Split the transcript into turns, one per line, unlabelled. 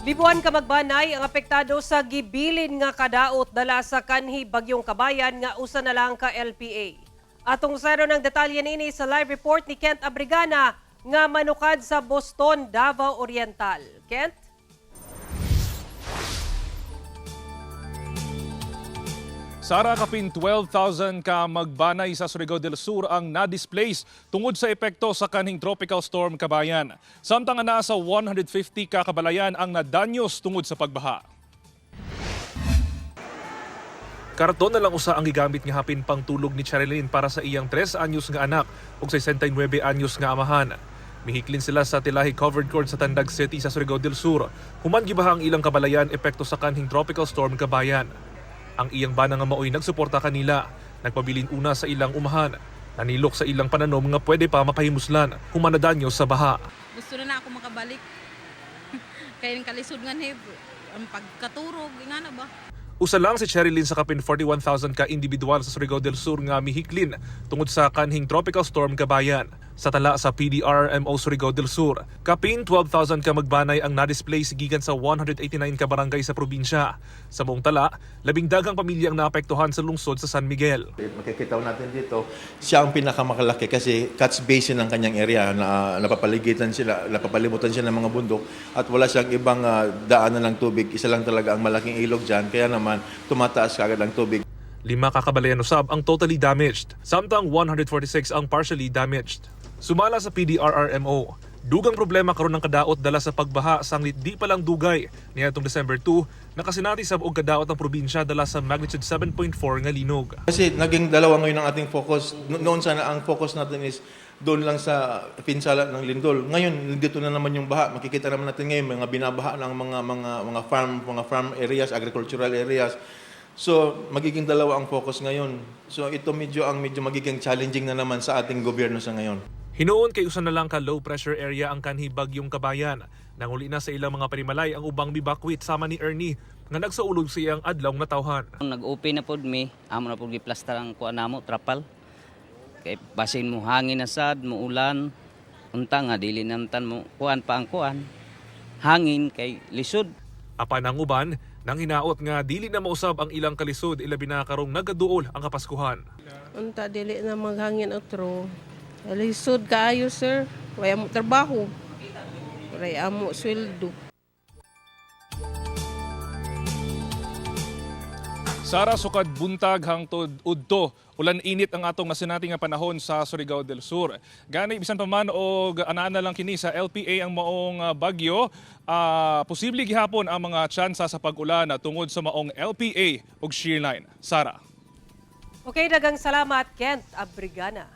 Libuan ka magbanay ang apektado sa gibilin nga kadaot dala sa kanhi bagyong Kabayan nga usa na lang ka LPA. Atong saro ng detalye niini sa live report ni Kent Abrigana nga manukad sa Boston, Davao Oriental. Kent?
Sara, kapin 12,000 ka magbanay sa Surigao del Sur ang na-displace tungod sa epekto sa kanhing tropical storm Kabayan. Samtang naa sa 150 ka kabalayan ang nadanyos tungod sa pagbaha. Karton na lang usa ang gigamit nga hapin pangtulog ni Cherilyn para sa iyang 3 anyos nga anak ug 69 anyos nga amahan. Mihiklin sila sa Tilahi Covered Court sa Tandag City sa Surigao del Sur. Human gibaha ang ilang kabalayan epekto sa kanhing tropical storm Kabayan. Ang iyang bana nga maoy nagsuporta kanila. Nagpabilin una sa ilang umahan. Nanilok sa ilang pananom nga pwede pa mapahimuslan human nadanyo sa baha.
Gusto na na ako makabalik. Kaya yung kalisod nga ni, ang pagkaturog, nga na ba?
Usa lang si Cherilyn sa kapin 41,000 ka individual sa Surigao del Sur nga mihiklin tungod sa kanhing tropical storm Kabayan. Sa tala sa PDRMO Surigao del Sur, kapin 12,000 ka magbanay ang na-displace gikan sa 189 ka barangay sa probinsya. Sa buong tala, 10 daghang pamilya ang naapektuhan sa lungsod sa San Miguel.
Makikita natin dito, siya ang pinakamakalaki kasi catch basin ang kanyang area na napapaligitan sila, napapalibutan siya ng mga bundok at wala siyang ibang daanan ng tubig. Isa lang talaga ang malaking ilog dyan, kaya naman tumataas kagad ang tubig.
5 ka kabalayan usab ang totally damaged, samtang 146 ang partially damaged. Sumala sa PDRRMO, dugang problema karon ng kadaot dala sa pagbaha sanglit di pa lang dugay niadtong December 2, nakasinati sab og kadaot ang probinsya dala sa magnitude 7.4 nga linog.
Kasi naging dalawa ngayon ang ating focus. Noon sana ang focus natin is doon lang sa pinsala ng lindol. Ngayon, dito na naman yung baha. Makikita naman natin ngayon mga binabaha ng mga farm areas, agricultural areas. So, magiging dalawa ang focus ngayon. So, ito medyo magiging challenging na naman sa ating gobyerno sa ngayon.
Hinuon kay usa na lang ka low pressure area ang kanhi bagyong Kabayan. Nanguli na sa ilang mga panimalay ang ubang mibakwit sama ni Ernie nga nagsaulog sa iyang adlaw nga tawhan.
Nag-open na pod mi, amo na pod giplastar ang kuan namo, trapal. Kay basin mo hangin na sad, mo ulan, unta nga dili namtan mo kuan pa ang kuan. Hangin kay lisod.
Apan ang uban, nang hinaot nga dili na mausab ang ilang kalisod ilabi na karong nagaduol ang Kapaskuhan.
Unta dili na maghangin otro. Lisod kaayo, sir. Wala mo trabaho. Wala amo sweldo.
Sara, sukad buntag hangtod udto, ulan init ang atong nasinati nga panahon sa Surigao del Sur. Gani bisan pa man og anaa na lang kini sa LPA ang maong bagyo, posible gihapon ang mga tsansa sa pag-ulan tungod sa maong LPA ug shear line. Sara.
Okay, daghang salamat, Kent Abrigana.